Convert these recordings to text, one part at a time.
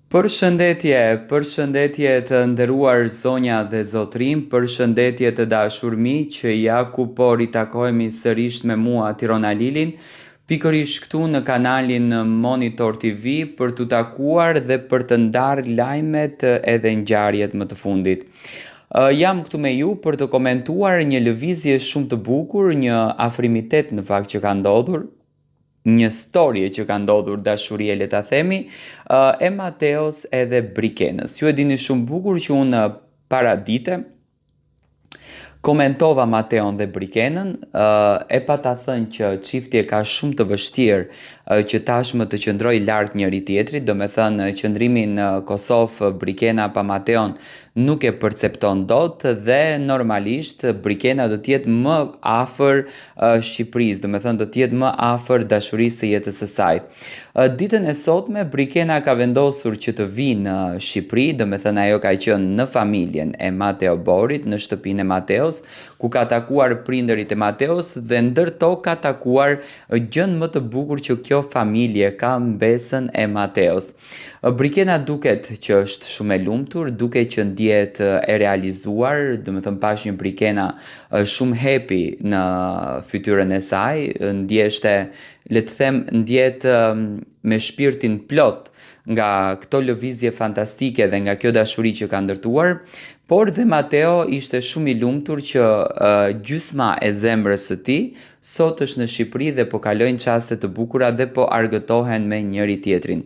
Përshëndetje, përshëndetje të nderuar zonja dhe zotërinj, përshëndetje të dashur miq, ja ku po ritakohemi sërish me mua Tiron Alilin, pikërisht këtu në kanalin Monitor TV për t'u takuar dhe për të ndarë lajmet edhe ngjarjet më të fundit. Jam këtu me ju për të komentuar një lëvizje shumë të bukur, një afrimitet në fakt që ka ndodhur, një storje që ka ndodhur dashurie le ta themi, e Mateos edhe Brikenës. Ju e dini shumë bukur që unë para dite komentova Mateon dhe Brikenën, e pata thënë që çifti e ka shumë të vështirë që tashmë të qëndrojë larg njëri tjetrit, domethënë qëndrimi në Kosovë Brikena pa Mateon nuk e percepton dot dhe normalisht Brikena do të jetë më afër Shqipërisë, domethënë do të jetë më afër dashurisë së jetës së saj. Ditën e sotme Brikena ka vendosur që të vijë në Shqipëri, domethënë ajo ka qenë në familjen e Mateo Borit, në shtëpinë e Mateos, ku ka takuar prindërit e Mateos dhe ndër to ka takuar gjënë më të bukur që kjo familje ka mbesën e Mateos. Brikena duket që është shumë e lumtur, duket që ndjehet e realizuar, domethënë pashë një Brikena shumë happy në fytyrën e saj, ndjeshte, le të them, ndjehet me shpirtin plot nga këto lëvizje fantastike dhe nga kjo dashuri që ka ndërtuar, por dhe Mateo ishte shumë i lumtur që gjysma e zemrës së tij Sot është në Shqipëri dhe po kalojnë çaste të bukura dhe po argëtohen me njëri-tjetrin.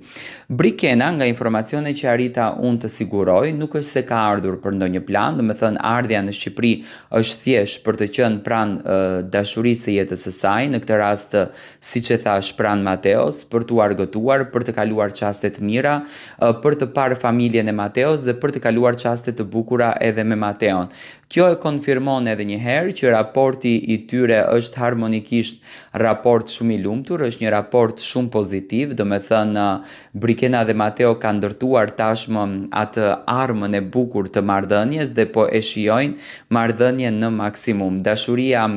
Brikena, nga informacionet që arrita unë të siguroj, nuk është se ka ardhur për ndonjë plan, domethënë ardhja në Shqipëri është thjesht për të qenë pranë dashurisë së jetës së saj, në këtë rast siç e thashë pranë Mateos, për t'u argëtuar, për të kaluar çaste të mira, për të parë familjen e Mateos dhe për të kaluar çaste të bukura edhe me Mateon. Kjo e konfirmon edhe një herë që raporti i tyre është harmonikisht raport shumë i lumtur, është një raport shumë pozitiv, domethënë Brikena dhe Mateo kanë ndërtuar tashmë atë armën e bukur të marrëdhënies dhe po e shijojnë marrëdhënien në maksimum. Dashuria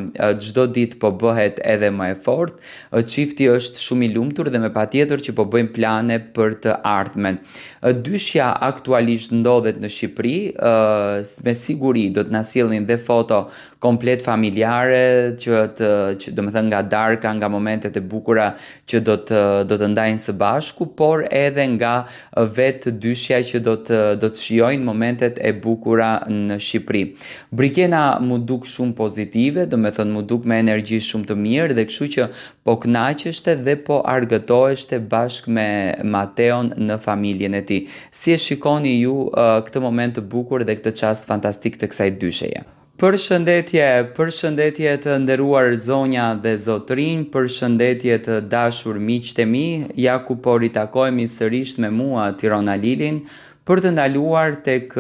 çdo ditë po bëhet edhe më e fortë, çifti është shumë i lumtur dhe me patjetër që po bëjnë plane për të ardhmen. Dyshja aktualisht ndodhet në Shqipëri, me siguri do të na sjellin dhe foto komplet familjare që të që domethënë nga darka, nga momentet e bukura që do të do të ndajnë së bashku, por edhe nga vetë dyshja që do të do të shijojnë momentet e bukura në Shqipëri. Brikena m'u duk shumë pozitive, domethënë m'u duk me energji shumë të mirë dhe kështu që Po kënaqeshte dhe po argëtoheshte bashkë me Mateon në familjen e tij. Si e shikoni ju këtë moment të bukur dhe këtë çast fantastik të kësaj dysheje? Përshëndetje, përshëndetje të nderuar zonja dhe zotërinj, përshëndetje të dashur miqtë e mi, ja ku po ritakohemi sërisht me mua Tiron Alilin, Për të ndaluar tek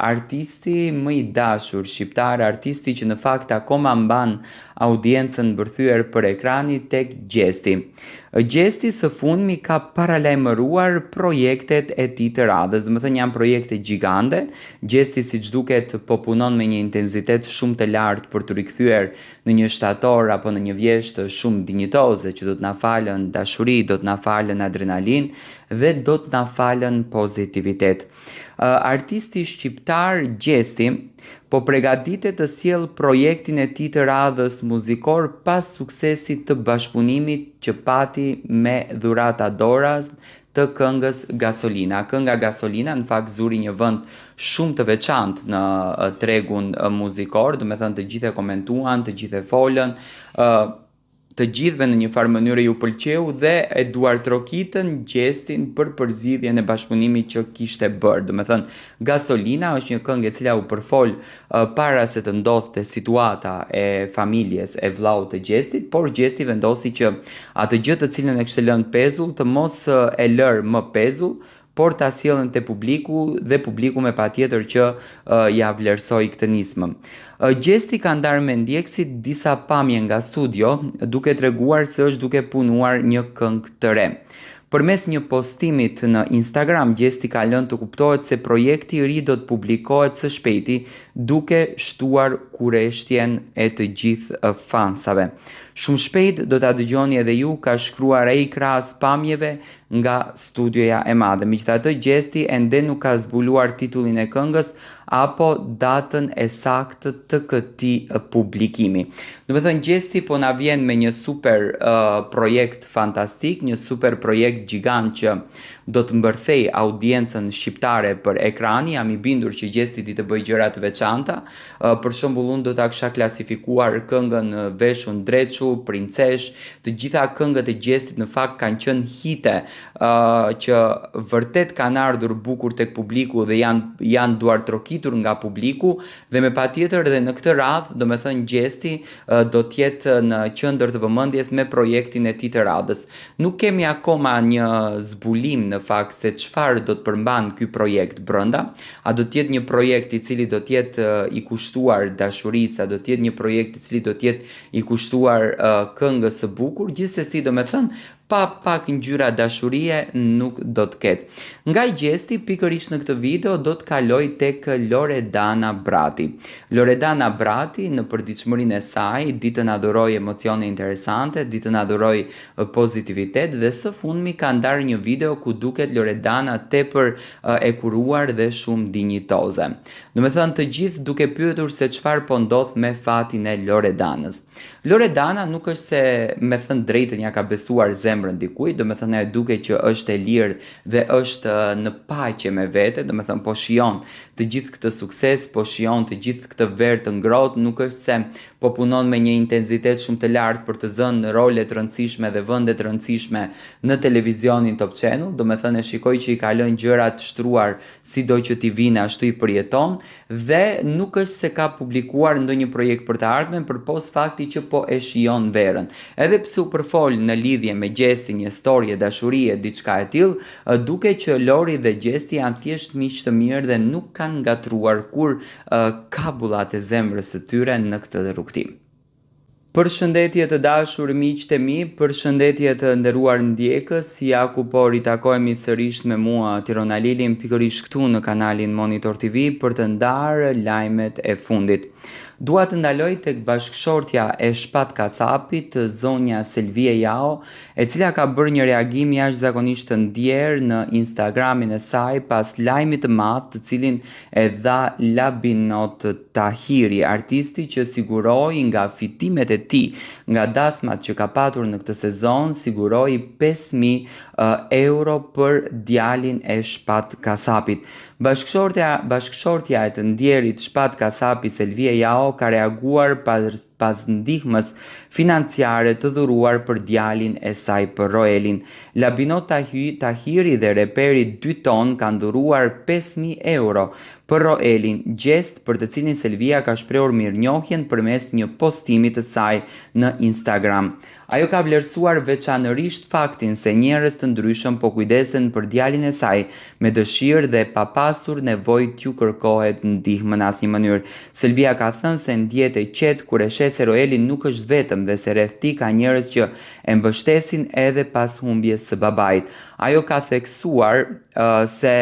artisti më i dashur shqiptar, artisti që në fakt akoma mban audiencën mbërthyer për ekrani tek Gjesti. Gjesti së fundmi ka paralajmëruar projektet e tij të radhës, domethënë janë projekte gjigande. Gjesti siç duket po punon me një intensitet shumë të lartë për t'u rikthyer në një shtator apo në një vjeshtë shumë dinjitoze që do të na falën dashuri, do të na falën adrenalinë dhe do të na falën pozitivitet. Artisti shqiptar Gjesti po pregaditet të sjellë projektin e tij të radhës muzikor pas suksesit të bashkëpunimit që pati me Dhurata Dora të këngës Gasolina. Kënga Gasolina në fakt zuri një vend shumë të veçantë në tregun muzikor, domethënë të gjithë e komentuan, të gjithë e folën, të gjithëve në një farë mënyre ju pëlqeu dhe e duartrokitën Gjestin për përzgjidhjen e bashkëpunimit që kishte bërë. Domethënë, Gasolina është një këngë e cila u përfol para se të ndodhte situata e familjes e vëllaut të Gjestit, por Gjesti vendosi që atë gjë të cilën e kishte lënë pezull të mos e lërë më pezull, por ta sjellën te publiku dhe publiku me patjetër që ia vlerësoi këtë nismë. Gjesti ka ndarë me ndjekësit disa pamje nga studio, duke treguar se është duke punuar një këngë të re. Përmes një postimit në Instagram, Gjesti ka lënë të kuptohet se projekti i ri do të publikohet së shpejti, duke shtuar kureshtjen e të gjithë fansave. Shumë shpejt do ta dëgjoni edhe ju, ka shkruar ai krahas pamjeve nga studioja e madhe. Megjithatë, Gjesti ende nuk ka zbuluar titullin e këngës apo datën e saktë të këtij publikimi. Domethënë Gjesti po na vjen me një super uh, projekt fantastik, një super projekt gjigant që do të mbërthejë audiencën shqiptare për ekrani, jam i bindur që Gjesti di të bëjë gjëra të veçanta. Uh, për shembull, unë do ta kisha klasifikuar këngën Veshu Ndreçu, Princesh, të gjitha këngët e Gjestit në fakt kanë qenë hite uh, që vërtet kanë ardhur bukur tek publiku dhe janë janë duartrokitur nga publiku dhe me patjetër dhe në këtë radhë, domethënë Gjesti uh, do të jetë në qendër të vëmendjes me projektin e tij të radhës. Nuk kemi akoma një zbulim në fakt se çfarë do të përmban ky projekt brenda. A do të jetë një projekt i cili do të jetë i kushtuar dashurisë, a do të jetë një projekt i cili do të jetë i kushtuar uh, këngës së bukur, gjithsesi domethënë pa pak ngjyra dashurie nuk do të ketë. Nga Gjesti pikërisht në këtë video do të kaloj tek Loredana Brati. Loredana Brati në përditshmërinë e saj di të na dhurojë emocione interesante, di të na dhurojë pozitivitet dhe së fundmi ka ndarë një video ku duket Loredana tepër e kuruar dhe shumë dinjitoze. Domethënë të gjithë duke pyetur se çfarë po ndodh me fatin e Loredanës. Loredana nuk është se me thënë drejtën ja ka besuar zemrën dikujt, domethënë ajo duket që është e lirë dhe është në paqe me vete, domethënë po shijon të gjithë këtë sukses, po shijon të gjithë këtë verë të ngrohtë, nuk është se po punon me një intensitet shumë të lartë për të zënë role të rëndësishme dhe vende të rëndësishme në televizionin Top Channel, domethënë e shikoj që i ka lënë gjërat shtruar sido që t'i vijnë ashtu i përjeton dhe nuk është se ka publikuar ndonjë projekt për të ardhmen përpos fakti që po e shijon verën. Edhe pse u përfol në lidhje me Gjestin një storje dashurie diçka e tillë, duket që Lori dhe Gjesti janë thjesht miq të mirë dhe nuk kanë ngatërruar kurrë kabullat e zemrës së tyre në këtë rrugëtim. Përshëndetje të dashur miqtë e mi, përshëndetje të nderuar ndjekës, ja ku po ritakohemi sërish me mua Tiron Alilin pikërisht këtu në kanalin Monitor TV për të ndarë lajmet e fundit. Dua të ndaloj tek bashkëshortja e Shpat Kasapit, zonja Selvije Jaho, e cila ka bërë një reagim jashtëzakonisht të ndjerë në Instagramin e saj pas lajmit të madh të cilin e dha Labinot Tahiri, artisti që siguroi nga fitimet e tij nga dasmat që ka patur në këtë sezon, siguroi 5000 euro për djalin e Shpat Kasapit. Bashkëshortja, bashkëshortja e të ndjerit Shpat Kasapi Selvije Jaho ka reaguar pas ndihmës financiare të dhuruar për djalin e saj për Roelin. Labinot Tahiri dhe reperi Dy Ton kanë dhuruar 5.000 euro për Roelin, gjest për të cilin Selvia ka shprehur mirënjohjen përmes një postimi të saj në Instagram. Ajo ka vlerësuar veçanërisht faktin se njerëz të ndryshëm po kujdesen për djalin e saj me dëshirë dhe pa pasur nevojë t'ju kërkohet ndihmë në asnjë mënyrë. Selvia ka thënë se ndihet e qetë kur e sheh se Roeli nuk është vetëm dhe se rreth tij ka njerëz që e mbështesin edhe pas humbjes së babait. Ajo ka theksuar uh, se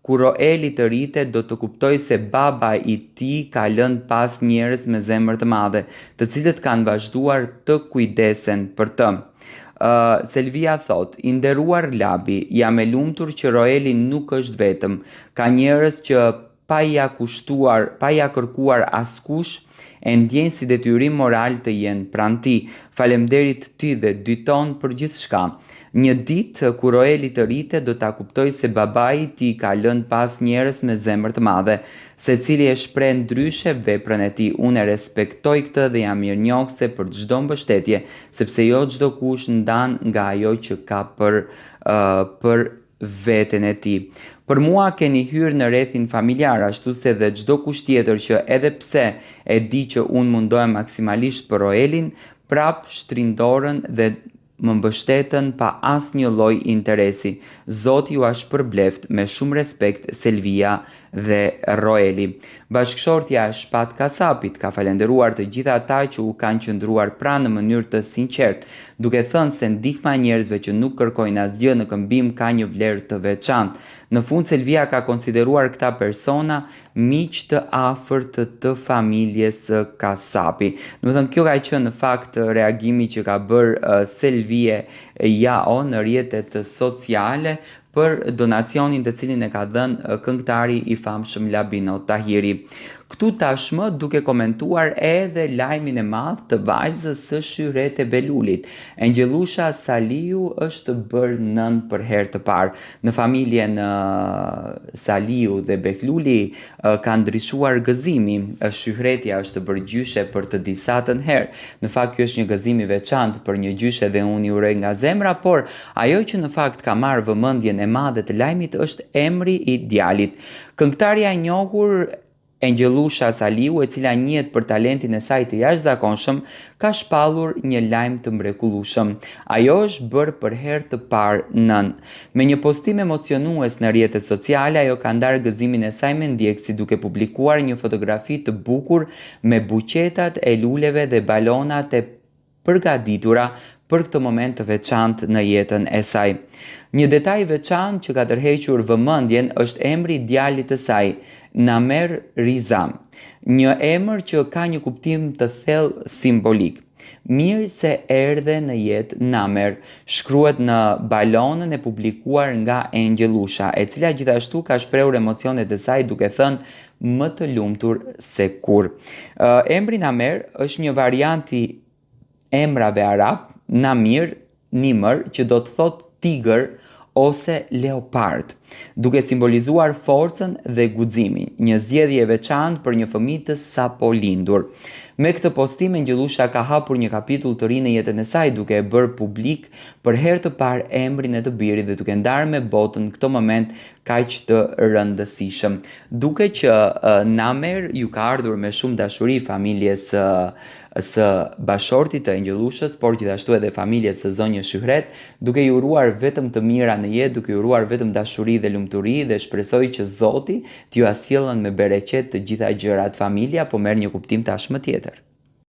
Kur Roeli të rritet do të kuptojë se baba i tij ka lënë pas njerëz me zemër të madhe, të cilët kanë vazhduar të kujdesen për të. Uh, Selvia thotë, i nderuar Labi, jam e lumtur që Roeli nuk është vetëm. Ka njerëz që pa ia kushtuar, pa ia kërkuar askush, e ndjejnë si detyrim moral të jenë pranë tij. Faleminderit ty dhe Dy Ton për gjithçka. Një ditë, kur Roeli të rritet, do ta kuptojë se babai i tij ka lënë pas njerëz me zemër të madhe. Secili e shpreh ndryshe veprën e tij. Unë e respektoj këtë dhe jam mirënjohëse për çdo mbështetje, sepse jo çdokush ndan nga ajo që ka për për veten e tij. Për mua keni hyrë në rrethin familjar, ashtu si dhe çdokush tjetër që edhe pse e di që unë mundohem maksimalisht për Roelin, prapë shtrin dorën dhe më mbështetën pa asnjë lloj interesi. Zoti jua shpërbleftë me shumë respekt Selvia dhe Roeli. Bashkëshortja e Shpat Kasapit ka falënderuar të gjithë ata që u kanë qëndruar pranë në mënyrë të sinqertë, duke thënë se ndihma e njerëzve që nuk kërkojnë asgjë në këmbim ka një vlerë të veçantë. Në fund Selvia ka konsideruar këta persona miq të afërt të familjes Kasapi. Domethënë kjo ka qenë në fakt reagimi që ka bërë Selvie Jao në rrjetet sociale për donacionin të cilin e ka dhënë këngëtari i famshëm Labinot Tahiri. Këtu tashmë duke komentuar edhe lajmin e madh të vajzës së Shyhrete Belulit. Engjëllusha Saliu është bërë nënë për herë të parë. Në familjen Saliu dhe Behluli ka ndriçuar gëzimi. Shyhretja është bërë gjyshe për të disatën herë. Në fakt ky është një gëzim i veçantë për një gjyshe dhe unë i uroj nga zemra, por ajo që në fakt ka marrë vëmendjen e madhe të lajmit është emri i djalit. Këngëtarja e njohur Engjëllusha Saliu, e cila njihet për talentin e saj të jashtëzakonshëm, ka shpallur një lajm të mrekullueshëm. Ajo është bërë për herë të parë nënë. Me një postim emocionues në rrjetet sociale, ajo ka ndarë gëzimin e saj me ndjekësit duke publikuar një fotografi të bukur me buqetat e luleve dhe balonat e përgatitura për këtë moment të veçantë në jetën e saj. Një detaj i veçantë që ka tërhequr vëmendjen është emri i djalit të saj, Namer Riza, një emër që ka një kuptim të thellë simbolik. Mirë se erdhe në jetë Namer, shkruhet në balonën e publikuar nga Engjëllusha, e cila gjithashtu ka shprehur emocionet e saj duke thënë më të lumtur se kurrë. Emri Namer është një variant i emrave arab, Namir, Nimër, që do të thotë tigër ose leopard, duke simbolizuar forcën dhe guximin, një zgjedhje e veçantë për një fëmijë të sapolindur. Me këtë postim Engjëllusha ka hapur një kapitull të ri në jetën e saj, duke e bërë publik për herë të parë emrin e të birit dhe duke ndarë me botën këtë moment kaq të rëndësishëm. Duket që Namer ju ka ardhur me shumë dashuri familjes së bashkëshortit të Engjëllushës, por gjithashtu edhe familjes së zonjës Shyhret, duke i uruar vetëm të mira në jetë, duke i uruar vetëm dashuri dhe lumturi dhe shpresoj që Zoti t'jua sjellën me bereqet të gjitha gjërat. Familja po merr një kuptim tashmë tjetër.